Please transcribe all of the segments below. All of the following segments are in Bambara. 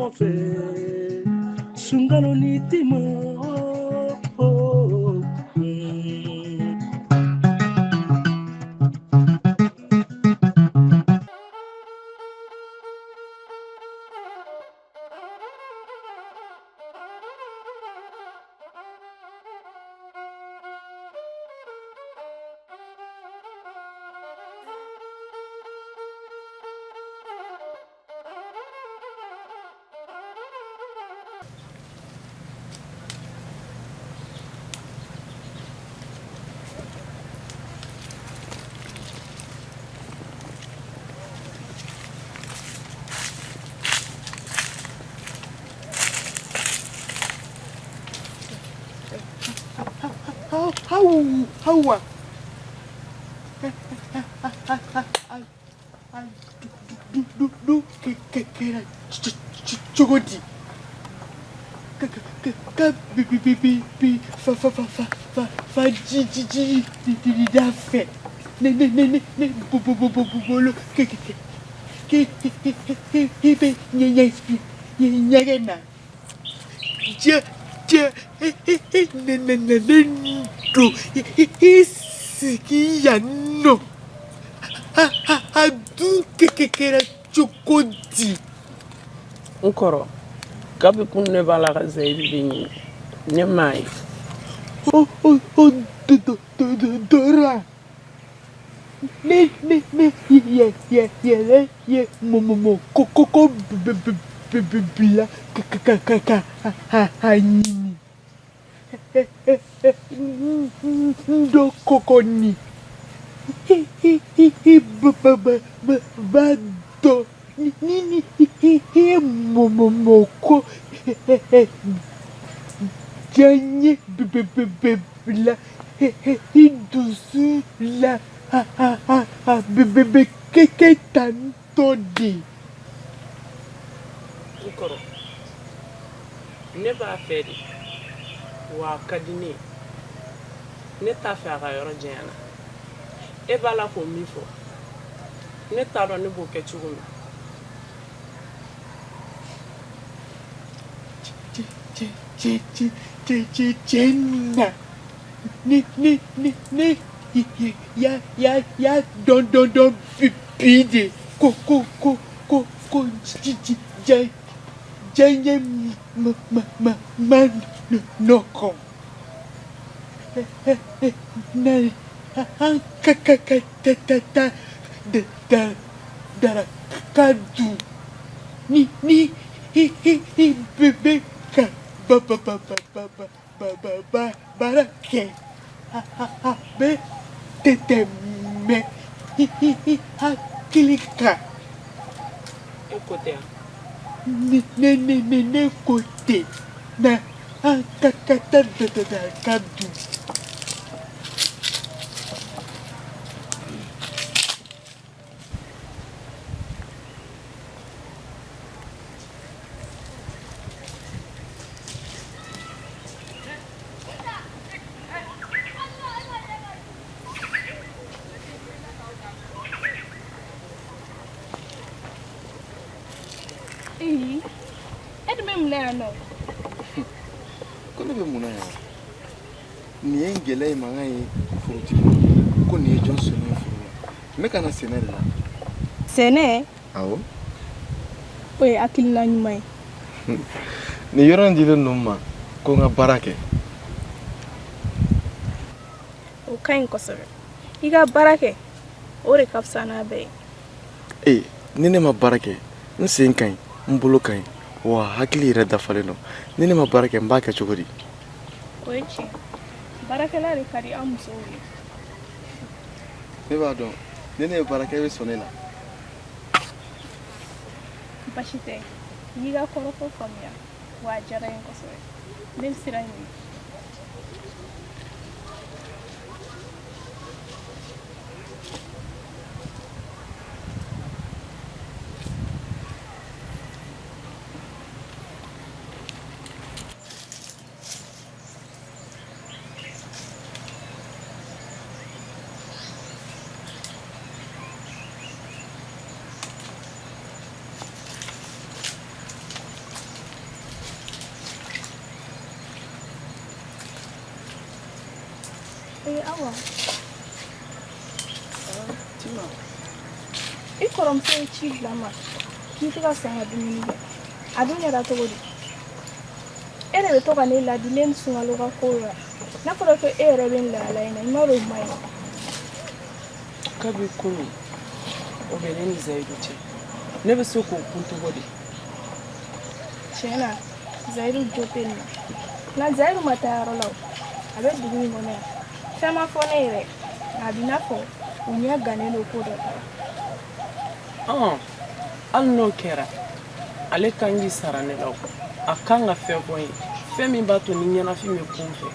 ɲɔgɔn fɛ sunkalo ni timo. Hawa. Du kɛra cogo di? Ka ka bi bi bi bi bi fa fa fa fa fa fa ji ji ji di di da fɛ ne ne ne ne ne bo bo bo bo bolo ke ke ke ke i bɛ ɲɛ ɲɛ ɲɛgɛn na jɛ jɛ ne ne ne ne don i sigi yan nɔ a dun kɛra cogo di? N kɔrɔ, kabi kun ne b'a la ka Zayidu de ɲini, ne m'a ye. O o o do do do dora ne ne ne yɛ yɛ yɛrɛ ye mɔ mɔ mɔ ko ko ko b b b b bila ka ka ka ka a a ɲini n dɔ kɔkɔ ni i ba ba ba ba ba dɔ ni ni i mɔ mɔ mɔ ko diyaɲɛ b b b b bila i dusu la a a a a b b b kɛ kɛ tan tɔ de. N kɔrɔ, ne b'a fɛ de, wa a ka di ne ye. Ne t'a fɛ a ka yɔrɔ janya n na. E b'a la k'o min fɔ, ne t'a dɔn ne b'o kɛ cogo min. Cɛ cɛ cɛ cɛ cɛ cɛ na ne ne ne ne ya ya ya dɔn dɔn dɔn bi bi de ko ko ko ko ko ji ji jɛ jɛɲɛ ma ma ma ma nɔgɔn na an ka ka ka ta ta ta da da daraka dun ni ni i i i bɛ bɛ ka ba ba ba ba ba ba ba ba ba baara kɛ a a a bɛ tɛ tɛmɛ i i i hakili kan. E ko tɛ yan? Ne ne ne ne ne ko ten na an ka ka taa da da daraka dun. Ee, e dun bɛ mun na yan nɔ? Ko ne bɛ mun na yan? Nin ye n gɛlɛya mankan ye forotigi ma ko nin ye jɔn sɔnni ye foro la. N bɛ ka na sɛnɛ de la. Sɛnɛ? Awɔ. O ye hakilina ɲuman ye. Nin yɔrɔ in dilen don n ma ko n ka baara kɛ. O ka ɲi kosɛbɛ. I ka baara kɛ, o de ka fisa n'a bɛɛ ye. Ee, ni ne ma baara kɛ, n sen ka ɲi, n bolo ka ɲi, wa hakili yɛrɛ dafalen don. Ni ne ma baara kɛ, n b'a kɛ cogo di? O ye tiɲɛ. Baarakɛla de ka di an musow ye. Ne b'a dɔn, ni ne ye baara kɛ, e bɛ sɔn ne la. Basi tɛ. N y'i ka kɔrɔfɔ faamuya, wa a diyara n ye kosɛbɛ. Ne bɛ sira ɲini. Ee Awa. Tima. I kɔrɔmuso ye ci bila n ma k'i tɛ ka sɔn ka dumuni kɛ. A dun kɛra cogo di? E de bɛ to ka ne ladi ne ni Sunkalo ka kow la. N'a fɔra ko e yɛrɛ bɛ nin lahala in na, i m'a dɔn o man ɲi. Kabi kunun o bɛ ne ni Zayidu cɛ. Ne bɛ se k'o kun cogo di? Tiɲɛ na, Zayidu jo tɛ nin na. Nka Zayidu ma taa yɔrɔ la o. A bɛ dugu in kɔnɔ yan. Fɛn ma fɔ ne yɛrɛ. Nka a b'i n'a fɔ u ɲɛ gannen don ko dɔ kan. Ɔn, hali n'o kɛra, ale kan k'i sara ne la o. A kan ka fɛn fɔ n ye, fɛn min b'a to ni ɲɛnafin bɛ kun n fɛ.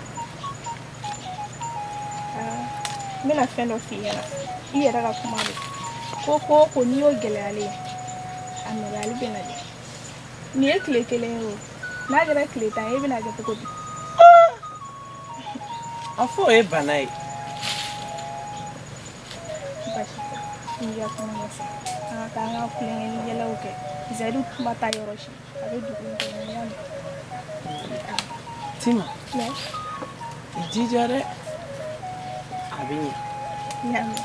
N bɛna fɛn dɔ f'i ɲɛna. I yɛrɛ ka kuma don. Ko ko o ko n'i y'o gɛlɛyalen ye, a nɔgɔyali bɛ na dɛ. Nin ye tile kelen ye o. N'a kɛra tile 10 ye, e bɛna kɛ cogo di? A fɔ o ye bana ye. Baasi tɛ. N y'i ka kuma mɛn sa. An ka taa an ka tulonkɛ ni yɛlɛw kɛ. Zayidu kuma taa yɔrɔ si. A bɛ dugu in kɔnɔ, n y'a mɛn. Tima. Ne. I jija dɛ. A bɛ ɲɛ. N y'a mɛn.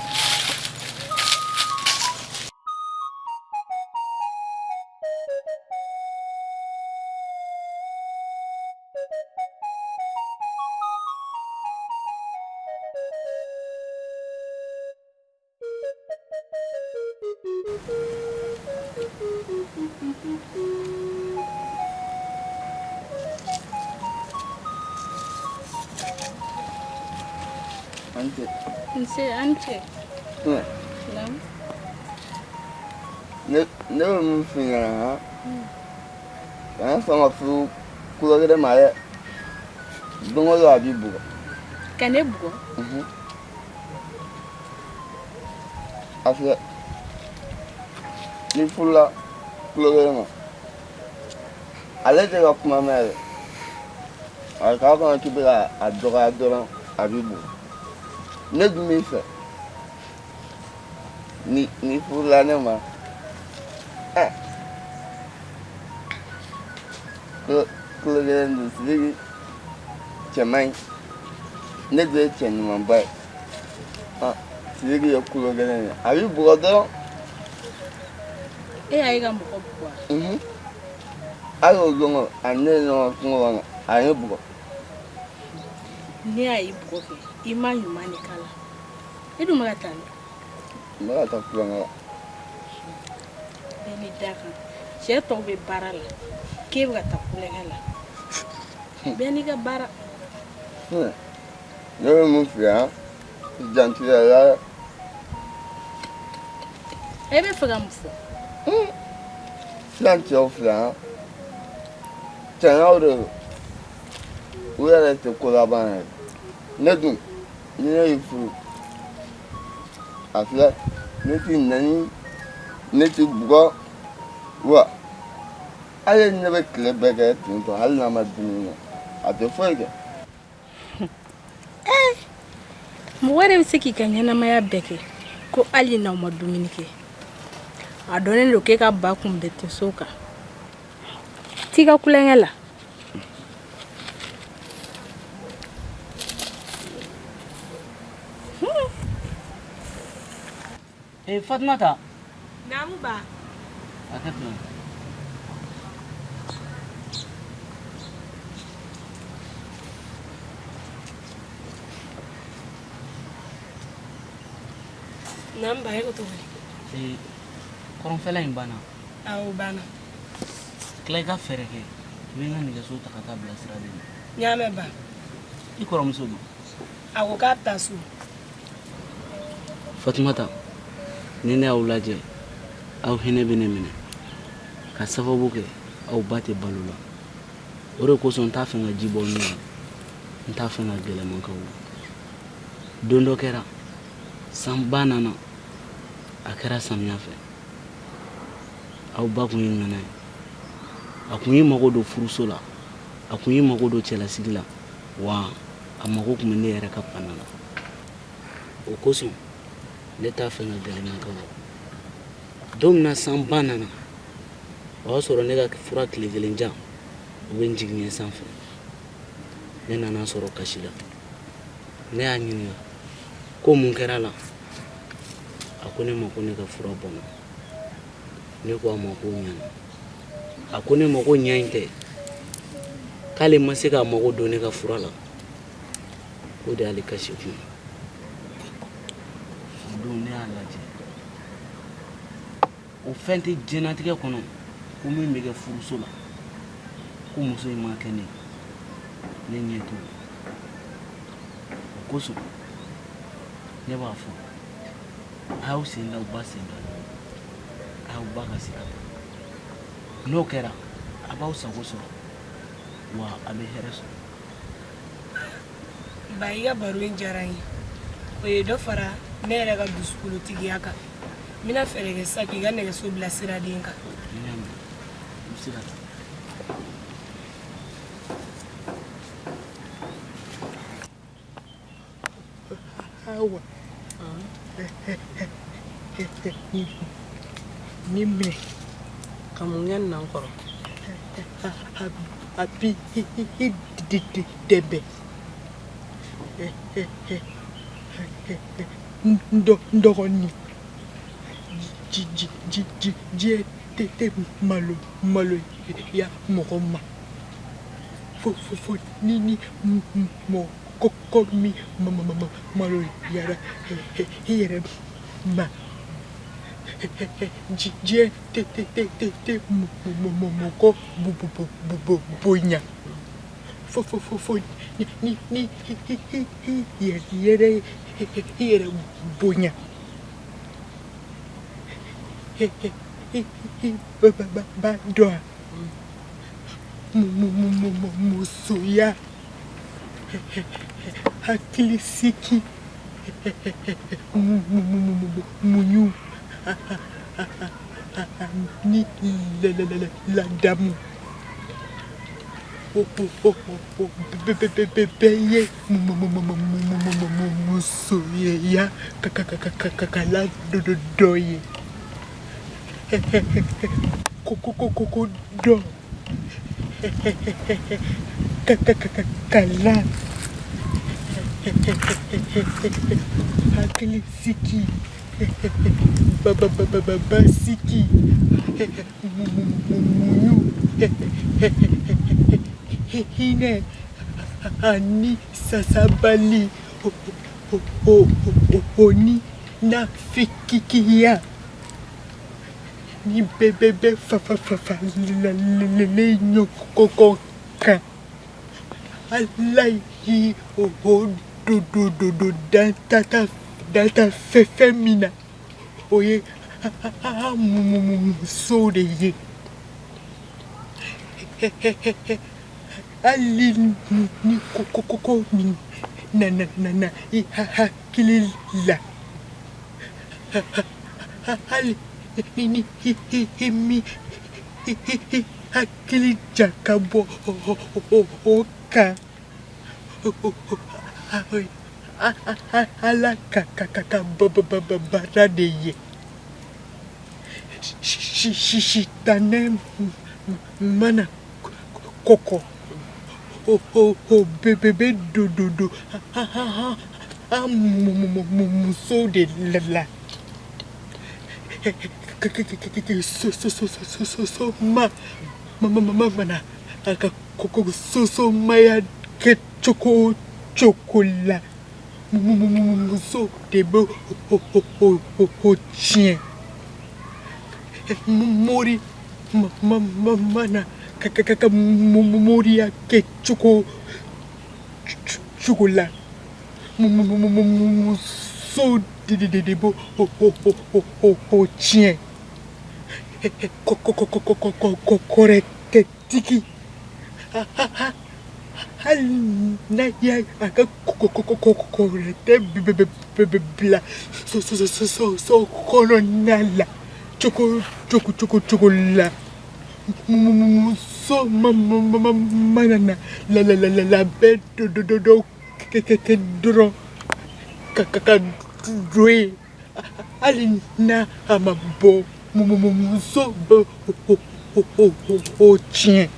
An cɛ. Nse a ni ce. Naamu. Ne ne bɛ min f'i ɲɛna han. Kana sɔn ka furu kologɛlɛn ma dɛ. Don o don a b'i bugɔ. Ka ne bugɔ? A filɛ n'i furula kologɛlɛn ma ale tɛ ka kuma mɛn yɛrɛ a k'a kɔnɔ k'i bɛ ka a dɔgɔya dɔrɔn a b'i bugɔ ne dun b'i fɛ ni n'i furula ne ma ɛ kologɛlɛn don Sidiki cɛ man ɲi ne dun ye cɛ ɲumanba ye ah Sidiki ye kologɛlɛn ye a b'i bugɔ dɔrɔn. E y'a ye ka mɔgɔ bugɔ wa? Unhun hali o don a ni ne ye ɲɔgɔn kungo kɔnɔ a ye ne bugɔ. Ne y'a y'i bugɔ kɛ i ma ɲuman de k'a la e dun bɛ ka taa min? N bɛ ka taa tulonkɛ la. Bɛɛ n'i da kan cɛ tɔw bɛ baara la k'e bɛ ka taa tulonkɛ la bɛɛ n'i ka baara. Ne bɛ mun f'i ye han i janto i yɛrɛ la dɛ. E bɛ fɛ ka mun fɔ? Sisan cɛw filɛ han cɛɲaw de don u yɛrɛ tɛ ko laban yɛrɛ ne dun ni ne y'i furu a filɛ ne t'i nɛni ne t'i bugɔ wa hali ne bɛ tile bɛɛ kɛ ten tɔ hali n'a ma dumuni kɛ a tɛ foyi kɛ. Mɔgɔ yɛrɛ bɛ se k'i ka ɲɛnamaya bɛɛ kɛ ko hali n'aw ma dumuni kɛ a dɔnnen don k'e ka ba kun bɛ to so kan t'i ka tulonkɛ la. Ee Fatumata. Naamu ba. Hakɛ to. Naamu ba e ko cogo di? Ee kɔrɔnfɛla in banna. Awɔ o banna. Tila i ka fɛɛrɛ kɛ i bɛ n ka nɛgɛso ta ka taa bila sira de ma. N y'a mɛn ba. I kɔrɔmuso dun? A ko k'a bɛ taa so. Fatumata ni ne y'aw lajɛ aw hinɛ bɛ ne minɛ ka sababu kɛ aw ba tɛ balo la o de kosɔn n t'a fɛ ka ji bɔ n ɲɛ n t'a fɛ ka gɛlɛman k'aw la don dɔ kɛra sanba nana a kɛra samiya fɛ aw ba kun ye ŋana ye a kun y'i mago don furuso la a kun y'i mago don cɛlasigi la wa a mago kun bɛ ne yɛrɛ ka bana la o kosɔn ne t'a fɛ ka gɛlɛman k'aw la don min na sanba nana o y'a sɔrɔ ne ka fura tile kelen jan o bɛ n jigiɲɛ sanfɛ ne nana sɔrɔ kasi la Ne y'a ɲininka ko mun kɛra a la. A ko ne ma ko ne ka fura banna. Ne ko a ma ko ɲana. A ko ne ma ko ɲa in tɛ, k'ale ma se k'a mago don ne ka fura la, k'o de y'ale kasi kun. O don ne y'a lajɛ, o fɛn tɛ diɲɛnatigɛ kɔnɔ ko min bɛ kɛ furuso la ko muso in ma kɛ ne ye, ne ɲɛ t'o la. O kosɔn ne b'a fɔ, a y'aw sen da aw ba sen da, a y'aw ba ka sira ta. N'o kɛra, a b'aw sago sɔrɔ, wa a bɛ hɛrɛ sɔrɔ. Ba, i ka baro in diyara n ye. O ye dɔ fara ne yɛrɛ ka dusukolotigiya kan. N bɛna fɛɛrɛ kɛ sisan k'i ka nɛgɛso bila siraden kan. N y'a mɛn, i bɛ se ka taa. Awa, nin minɛ. Ka mun kɛ nin na n kɔrɔ? A bi i dɛmɛ n dɔgɔnin. Diɲɛ tɛ maloya mɔgɔ ma fo fo fo ni ni mɔgɔ min maloyara i yɛrɛ ma. Diɲɛ tɛ mɔgɔ bonya fo fo fo fo ni ni i yɛrɛ i yɛrɛ bonya. I b'a dɔn, musoya, hakilisigi, muɲu ni ladamu, o bɛɛ ye musoya kalan dɔ ye. Ko dɔn kalan, hakilisigi, basigi, muɲu, hinɛ ani sabali, o ni nafigiya, ni bɛɛ bɛ faralen ɲɔgɔn kan, Ala ye o don dantanfɛn min na, o ye an musow de ye. Hali ni ko nana i hakili la, hali ni i m'i hakili jagabɔ o kan, Ala ka baara de ye. Sitanɛ mana kɔgɔ, o bɛ don an musow de la. Soma mana a ka sosomaya kɛ cogo o cogo la, muso de bɛ o tiɲɛ. Mori mana ka moriya kɛ cogo cogo la, muso de b'o tiɲɛ. Kɔrɔtɛtigi, hali n'a y'a ka kɔrɔtɛ bila so kɔnɔna la cogo cogo la, muso mana na labɛn dɔ kɛ dɔrɔn ka don yen, hali n'a ma bɔ, muso b'o tiɲɛ.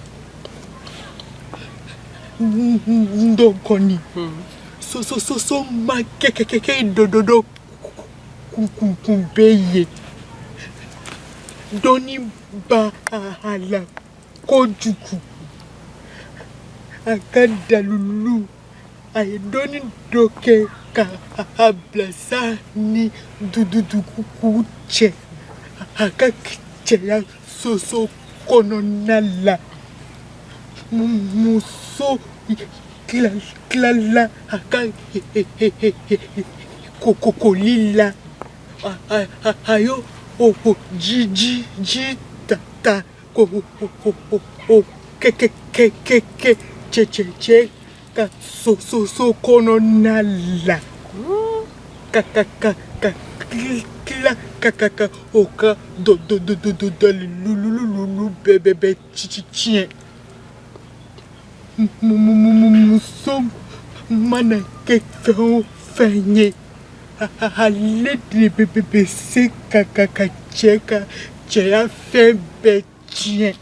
N dɔgɔnin, So ma kɛ dɔ kun bɛ yen. Dɔnni b'a la kojugu. A ka dalilu, a ye dɔnni dɔ kɛ ka a bila san ni dugu cɛ. A ka cɛya soso kɔnɔna la. Muso tilala a ka koli la. A y'o ji ta k'o kɛ cɛ ka soso kɔnɔna la. Ka tila ka o ka dalilu bɛɛ tiɲɛ. Muso mana kɛ fɛn o fɛn ye, ale de bɛ se ka cɛ ka cɛya fɛn bɛɛ tiɲɛ.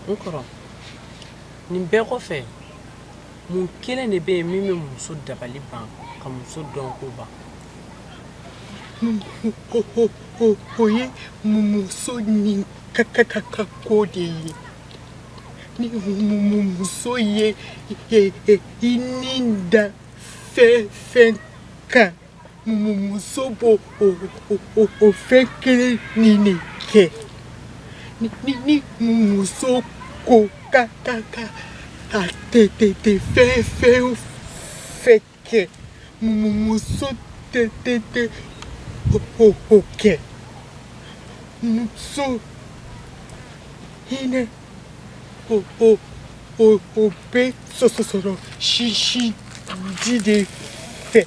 N kɔrɔ, nin bɛɛ kɔfɛ, mun kelen de bɛ yen min bɛ muso dabali ban ka muso dɔnko ban? O ye muso ni ka ko de ye. Ni muso ye i ni da fɛn kan, muso b'o o fɛn kelen nin de kɛ. Ni muso ko ka a tɛ fɛn kɛ, muso tɛ o kɛ. Muso hinɛ o bɛ sɔrɔ sisi di de fɛ.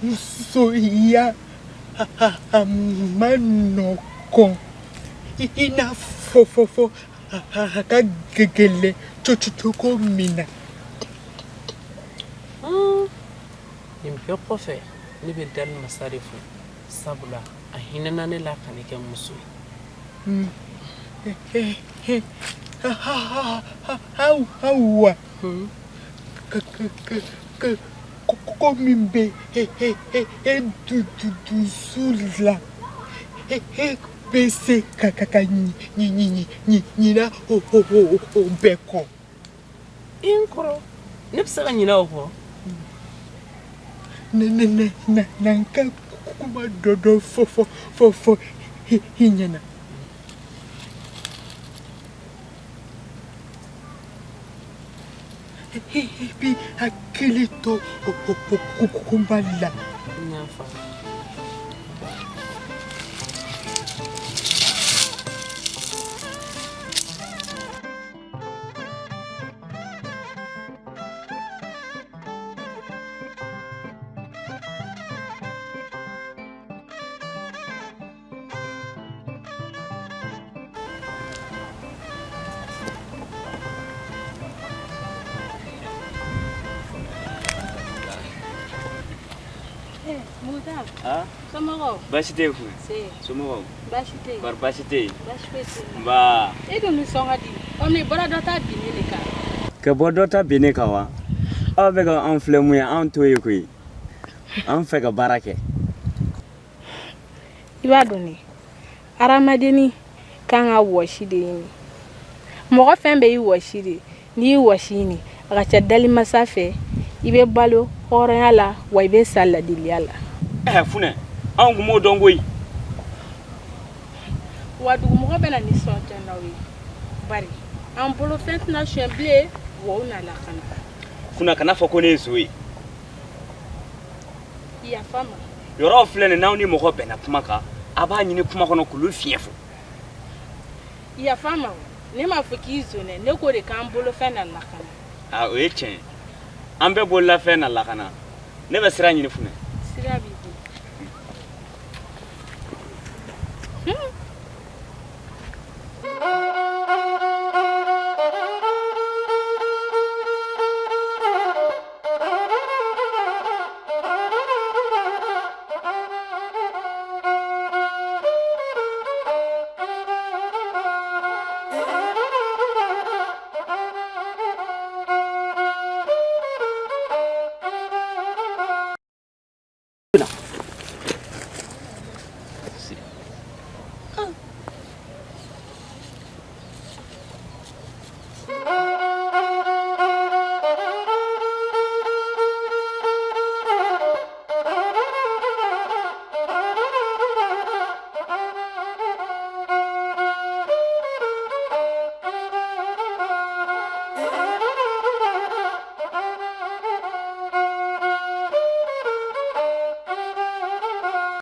Musoya a ma nɔgɔn i n'a fɔ a ka gɛlɛn cogo min na. Nin bɛɛ kɔfɛ, ne bɛ dali masa de fo, sabula a hinɛna ne la ka ne kɛ muso ye. Awa, ko min bɛ e dusu la, e bɛ se ka ɲinɛ o bɛɛ kɔ. I n kɔrɔ, ne bɛ se ka ɲinɛ o kɔ? Na n ka kuma dɔ fɔ i ɲɛna. I b'i hakili to kuma la. N y'a faamu. Baasi tɛ yen funɛ. Somɔgɔw? Baasi tɛ yen. Kɔri baasi tɛ yen? Baasi foyi tɛ yen. Nba. E dun nisɔn ka di komi i bɔra dɔ ta binnen de kan. Ka bɔ dɔ ta binnen kan wa? Aw bɛ ka anw filɛ mun ye, anw t'o ye koyi. An fɛ ka baara kɛ. I b'a dɔn ne, hadamadenni kan ka wɔsi de ɲini. Mɔgɔ fɛn bɛɛ y'i wɔsi de. N'i y'i wɔsi ɲini, a ka ca dalimasa fɛ, i bɛ balo hɔrɔnya la, wa i bɛ sa ladiliya la. Funɛ, anw kun m'o dɔn koyi. Wa dugumɔgɔ bɛna nisɔndiya n'aw ye, bari an bolo fɛn tɛna suɲɛ bilen, wa u na lakana. Funɛ, kana fɔ ko ne ye zo ye. Yafa ma. Yɔrɔ filɛ nin, n'aw ni mɔgɔ bɛnna kuma kan, a b'a ɲini kuma kɔnɔ k'olu fiɲɛ fɔ. Yafa ma, ne m'a fɔ k'i zonɛ, ne ko de k'an bolo fɛn na lakana. O ye tiɲɛ ye. An bɛɛ bololafɛn na lakana. Ne bɛ sira ɲini funɛ. Sira b'i bolo.